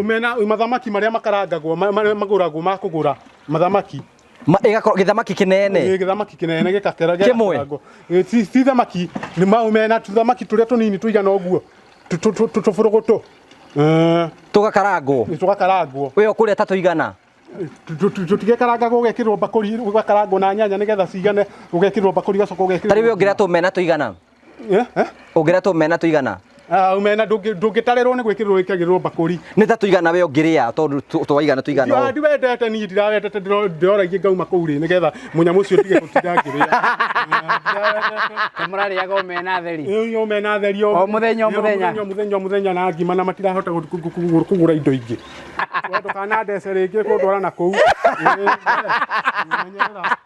Omena mathamaki marĩa makarangagwo marĩa magũragwo ma kũgũra mathamaki. Ĩgakorwo gĩthamaki kĩnene. Ĩ, gĩthamaki kĩnene gĩgakera Kĩmwe. gĩgakarangwo. Ĩ, ti thamaki nĩ maomena tũthamaki tũrĩa tũnini tũigana ũguo tũbũrũgũtũ. Eh, Tũgakarangwo. Nĩ tũgakarangwo. We ũkũrĩa ta tũigana? Tũtigĩkarangagwo ũgekĩrwo mbakũri ũgakarangwo na nyanya nĩgetha cigane ũgekĩrwo mbakũri ũgacoka ũgekĩrwo. Ta rĩu we ũngĩrĩa tũmena tũigana? Eh, eh? Ũngĩrĩa tũmena tũigana? Ah, omena ndũngĩtarĩrwo nĩ gwĩkĩrĩrwo ĩkagĩrĩrwo mbakũri. Nĩ ta tũigana we ũngĩrĩa tondũ twaigana tũigana ũũ? Ndiwendete niĩ ndirawendete ndĩroragia ngauma kũu rĩ nĩgetha mũnyamũ ũcio ndige gũtinda ngĩrĩa. Mũrarĩaga omena theri. Ĩĩ, omena theri o mũthenya, o mũthenya. O mũthenya o mũthenya na ngima na matirahota kũgũra indo ingĩ. We ndũkanandece rĩngĩ kũndwara na kũu. Menyerera.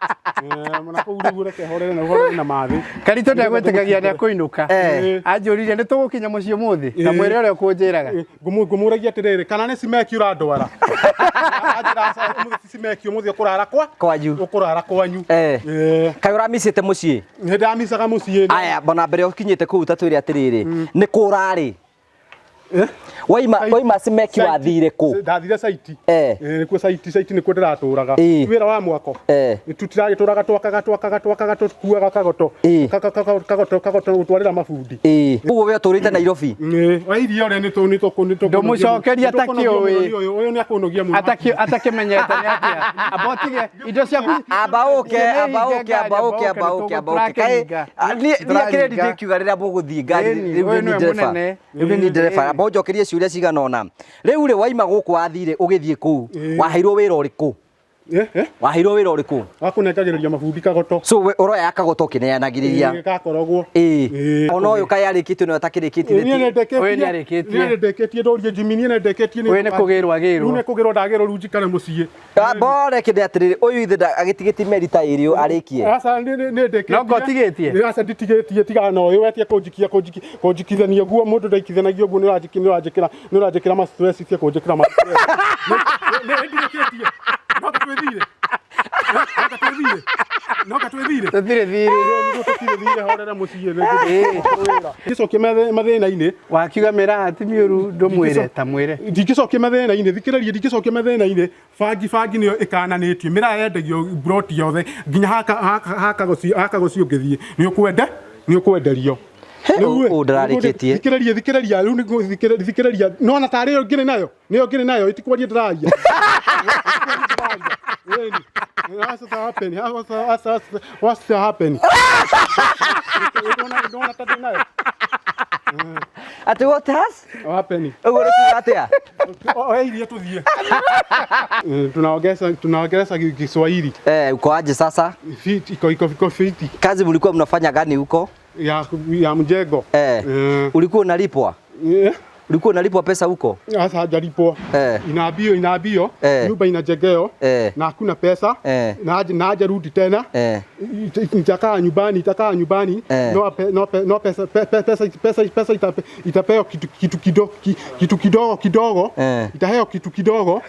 Na kũu rĩu reke horere na ũhorere na mathĩ. Karitũ ndegwĩtĩkagia nĩ akũinũka. Eh. Anjũririe nĩ tũgũkinya mũciĩ ũmũthĩ? Na mwĩre ũrĩa ũkũnjĩraga. Ngũmũragia atĩrĩrĩ, kana nĩ cimeki ũrandwara? Anjĩra aca, ũmũthĩ ti cimeki, ũmũthĩ ũkũrara kwa? Kwanyu. Ũkũrara kwanyu. Eh. Eh. Kaĩ ũramicĩte mũciĩ? Nĩ ndamicaga mũciĩ. Aya, bona mbere ũkinyĩte kũu ta twĩre atĩrĩrĩ, nĩ kũ ũrarĩ? Eh? Waima Site. waima cimeki Site. wathire kũ? Ndathire saiti. Eh. Eh, nĩkuo saiti, saiti nĩkuo ndĩratũraga. Ĩĩ. Wĩra wa mwako. Eh. Tũtiragĩtũraga twakaga twakaga twakaga tũkuaga kagoto. Ĩĩ. Kagoto kagoto gũtwarĩra mabundi. Ĩĩ. Ũguo we ũtũrĩte Nairobi? Ĩĩ, wa iria ũrĩa nĩ tũ nĩ tũ nĩ tũ Ndũmũcokeria atakĩũĩ. Ũyũ nĩ akũnogia mũno. Atakĩmenyete nĩ atĩa? Amba ũtige indo ciaku. Amba ũke, Icio nĩ amba hinge ũke, ngari, amba ũke, amba ũke, amba ũke. Kaĩ tũrakĩringa. niĩ niĩ akĩrĩ Tũraringa. ndingĩkiuga rĩrĩa mũgũthiĩ ngari Ĩni, rĩu ũyũ nĩ nĩwe ndereba. mũnene. Rĩu nĩ niĩ ndereba. Amba ũnjokerie ciũria cigana ũna. Rĩu rĩ waima gũkũ wathire ũgĩthiĩ kũu, Ĩĩ. waheirwo wĩra ũrĩkũ? Eh, eh. Waheirwo wĩra ũrĩkũ? Wa kũnengagĩrĩria mabundi kagoto. So we ũroya kagoto ũkĩneanagĩrĩria. Ĩĩ, gakorogwo. Ĩĩ. Ĩĩ. Ona ũyũ kaĩ arĩkĩtie na ũtakĩrĩkĩtie Niĩ nĩ ndĩkĩtie. Ũyũ nĩ arĩkĩtie. Niĩ nĩ ndĩkĩtie ndũrie Jimmy, niĩ nĩ ndĩkĩtie. Ũyũ nĩ kũgĩrwo agĩrwo. Rĩu nĩ kũgĩrwo ndagĩrwo rĩu njikare mũciĩ. Mbore kĩndĩ atĩrĩrĩ ũyũ ithe agĩtigĩtie meri ta ĩrĩ arĩkie. Aca nĩ nĩ ndĩkĩtie. No ngo ũtigĩtie? Aca nditigĩtie tigana na ũyũ wetie kũnjikia kũnjikia kũnjikithania guo mũndũ ndaikithanagia ũguo nĩ ũranjikia nĩ ũranjĩkĩra nĩ ũranjĩkĩra ma stress tie kũnjĩkĩra ma stress. Nĩ nĩ ndirĩkĩtie. No twĩthire. No twĩthire. No twĩthire. Tũtirĩ thirĩ. Nĩguo tũtirĩ thirĩ horera mũciĩ nĩguo Ndingĩcokia mathĩna-inĩ. Wakiuga mĩraha ti mĩũru ndũmwĩre ta mwĩre. Ndingĩcokia mathĩna-inĩ thikĩrĩria ndingĩcokia mathĩna-inĩ bangi bangi nĩyo ĩkananĩtio mĩraa yendagio mburoti yothe nginya haka haka haka haka gũciĩ ũngĩthiĩ nĩ ũkwende nĩ ũkwenderio. Rĩu ĩ, Ũũ ndararĩkĩtie. Thikĩrĩria thikĩrĩria rĩu nĩguo thikĩrĩria nona tarĩ yo ngĩrĩ nayo nĩyo ngĩrĩ nayo itikwaria ndĩraria. Ĩni. What's happen? What's happen? Ndona ndona ta ndĩ nayo. Atĩ what has? Happen. Ũguo nĩ kuuga atĩa? Oya iria tuthiĩ. Tunaongeza tunaongeleza Kiswahili. Eh, uko aje sasa? Fiti iko iko iko fiti Kazi mlikuwa mnafanya gani huko? ya mjengo. Eh. Ulikuwa unalipwa? Eh. Ulikuwa unalipwa pesa huko? Sasa hajalipwa. Eh. Inaambio inaambio Eh. nyumba inajengeo Eh. na hakuna pesa Eh. na haja rudi tena Eh. Nitakaa nyumbani itakaa nyumbani Eh. no, no, no pesa pe, pe, pesa pesa pesa itape, itapewa kitu kitu kidogo kitu kidogo kidogo Eh. itapewa kitu kidogo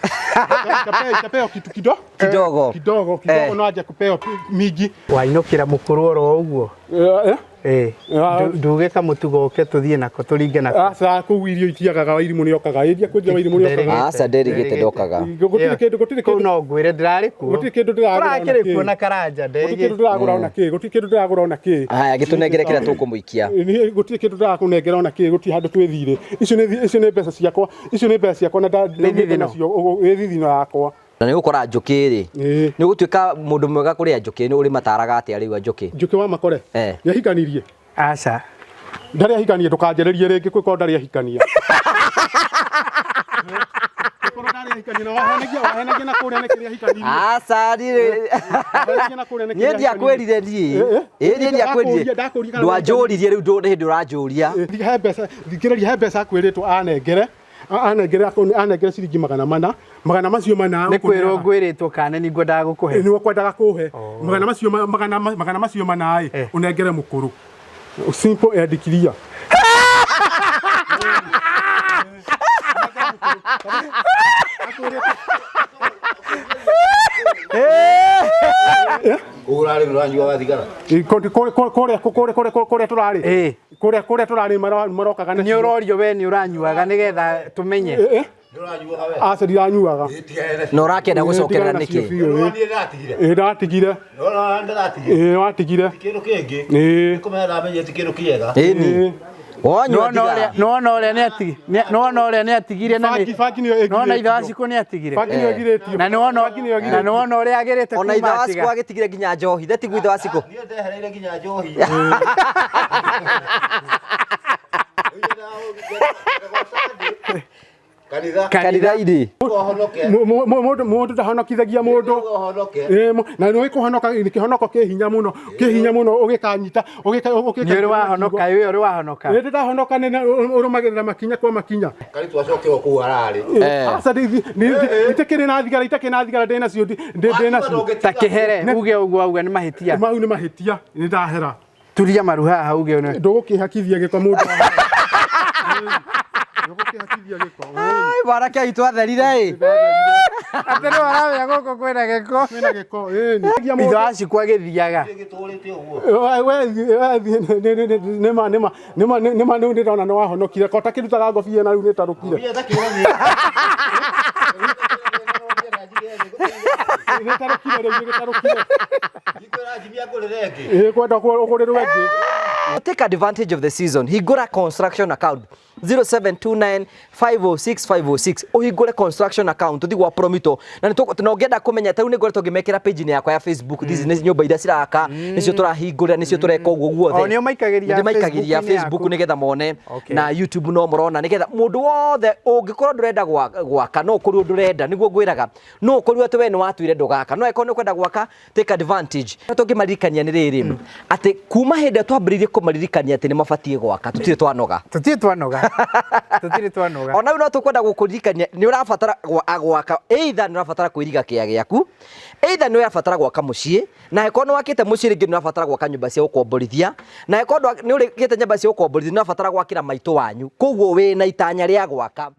itapewa itapewa kitu kidogo Kidogo. kidogo kidogo Eh. no haja kupewa mingi Wainũkĩra mũkũrũ oro ũguo. eh, eh. Ĩĩ. Ah. Nduge kamũtugo ũke tũthiĩ nako tũringe nako. Aca kũu irio itiagaga Wairimũ nĩokaga ĩria kwendia Wairimũ nĩokaga Aca nderigĩte ndokaga. Gũtirĩ kĩndũ gũtirĩ Kũu kĩndũ no ngwĩre ndĩrarĩ kuo. Gũtirĩ kĩndũ ndĩragũra ona Tũrakĩrĩ kuo kĩ. na karanja Gũtirĩ kĩndũ nderigĩte. ndĩragũra ona kĩ gũtirĩ kĩndũ ndĩragũra ona kĩ Haya gĩtũnengere kĩrĩa tũkũmũikia. Niĩ gũtirĩ kĩndũ ndĩrakũnengera ona kĩ gũtirĩ handũ twĩthire icio nĩ icio nĩ mbeca ciakwa icio nĩ mbeca ciakwa na ndaumĩte thithino. nacio ĩ thithino yakwa Na nĩ ũgũkora njũkĩ rĩ. Ĩĩ. Nĩ ũgũtuĩka mũndũ mwega kũrĩ njũkĩ nĩ ũrĩmataraga atĩa rĩu njũkĩ? Njũkĩ wa makore Eh. nĩ ahikanirie Aca. ndarĩ ahikania ndũkanjĩrĩrie rĩngĩ kwĩkorwo ndarĩ ahikania Kwĩkorwo ndarĩ ahikania na wahenagia wahenagia na kũrĩa nĩ kĩrĩa ahikanirie Aca niĩ Wahenagia na kũrĩa nĩ niĩ kĩrĩa ndiakwĩrire niĩ. Eh, eh. Ĩ niĩ ndiakwĩrire. Ndakũria- kana Ndwanjũririe rĩu ndũ nĩ hĩndĩ ũranjũria. He mbeca thikĩrĩria he mbeca akwĩrĩtwo anengere anengere anengere ciringi 400 magana macio mana Nĩ kwĩrwo ngwĩrĩtwo kana nĩ ngwendaga gũkũhe. nĩ kwendaga kũhe magana macio magana magana macio mana ĩ Eh. ũnengere mũkũrũ simple and clear. Ũrarĩ ũranyuaga thigara. Kũrĩa kũrĩa kũrĩa tũrarĩ Eh. kũrĩa kũrĩa tũrarĩ marokaga Nĩ ũrorio we nĩ ũranyuaga nĩgetha tũmenye. Eh, eh. Nĩũranyuaga we? Aca ndiranyuaga. Tigana Na ũrakĩenda gũcokerera Tigana nacio nĩkĩ? biũ, ĩ. Niĩ ndatigire. Ĩ, ndatigire. Nĩwona ndĩratigire. Ĩ, watigire. Kĩndũ kĩngĩ. Ĩ. Kũmenya ndamenyire ti kĩndũ kĩega. Ĩni. Wanyua thigara. Nĩwona ũrĩa nĩ nĩwona ũrĩa nĩ atigire na Bangi bangi nĩyo nĩwona ithe wa ĩgirĩtio. Cikũ nĩ atigire. Bangi nĩyo ĩgirĩtio. Na nĩwona Bangi nĩyo na ĩgirĩtio. nĩwona ũrĩa agĩrĩte Ona ithe kuma wa atiga. Cikũ agĩtigire nginya njohi. Thatiguo ithe wa Cikũ. Niĩ ndehereire nginya njohi. Kanitha. Kanitha-inĩ. Ũhonoke. Mũndũ ndahonokithagia mũndũ. Ũhonoke. Ĩ, na nĩ kũhonoka kĩhonoko kĩ hinya mũno, kĩ hinya mũno ũgĩkanyita ũgĩka ũgĩka. Nĩ ũrĩ wahonoka, ĩ ũrĩ wahonoka. Nĩ ndahonoka nĩ ũrũmagĩrĩra makinya kwa makinya. Kari twacokerwo kũu hararĩ. Aca itakĩrĩ na thigara, itakĩrĩ na thigara ndĩ nacio, ndĩ nacio. Ta kĩhere uge ũguo auga nĩ mahĩtia. Mau nĩ mahĩtia, nĩ ndahera. Turia maru haha uge nĩ. Ndũgũkĩhakithia gĩko mũndũ. Ndũgũkĩhakithia gĩko. Ai, mwanake witũ atherire ĩ. Atĩ nĩ waramenya gũkũ kwĩna gĩko. Kwĩna gĩko, ĩni. Ithe wa Cikũ agĩthiaga. Gĩtũrĩte ũguo. Nĩma nĩma nĩma nĩma nĩ ndĩrona nĩ wahonokire ko takĩrutaga ngobia na rĩu nĩ tarũkire. Mbia takĩũra. Nĩ tarũkire rĩu, nĩ gĩtarũkire. Ikwĩra njimia ngũrĩre ĩngĩ. Ĩ, kwenda ũgũrĩrwo ĩngĩ. Take advantage of the season. Hingũra construction account 0729 506 506. Ũhingũre construction account ũthiĩ gwa Promito. Na nĩ na ũngĩenda kũmenya ta rĩu nĩ ngoretwo ngĩmekĩra page-inĩ yakwa ya Facebook. This nĩ nyũmba iria ciraka, nĩcio tũrahingũra, nĩcio tũreka ũguo guothe. O, nĩo maikagĩria Nĩ maikagĩria Facebook-inĩ Facebook yaku. nĩgetha mone Okay. na YouTube no mũrona nĩgetha mũndũ wothe ũngĩkorwo ndũrenda gwaka no ũkorirwo ndũrenda nĩguo ngwĩraga no ũkorirwo atĩ we nĩ watuire ndũgaka no angĩkorwo nĩ ũkwenda gwaka take advantage. Tũngĩmaririkania nĩ rĩrĩ atĩ kuma hĩndĩ ĩrĩa twambĩrĩirie kũmaririkania atĩ nĩ mabatiĩ gwaka tũtirĩ twanoga. Tũtirĩ twanoga. Tũtirĩ twanoga. Ona rĩu no tũkwenda gũkũririkania nĩ ũrabatara gwaka, either nĩ ũrabatara kwĩriga kĩa gĩaku, either nĩ ũrabatara gwaka mũciĩ, na angĩkorwo nĩ wakĩte mũciĩ rĩngĩ nĩ ũrabatara gwaka nyũmba cia gũkomborithia, na angĩkorwo nĩ ũrĩkĩte nyũmba cia gũkomborithia nĩ ũrabatara gwakĩra maitũ wanyu, koguo wĩna itanya rĩa gwaka.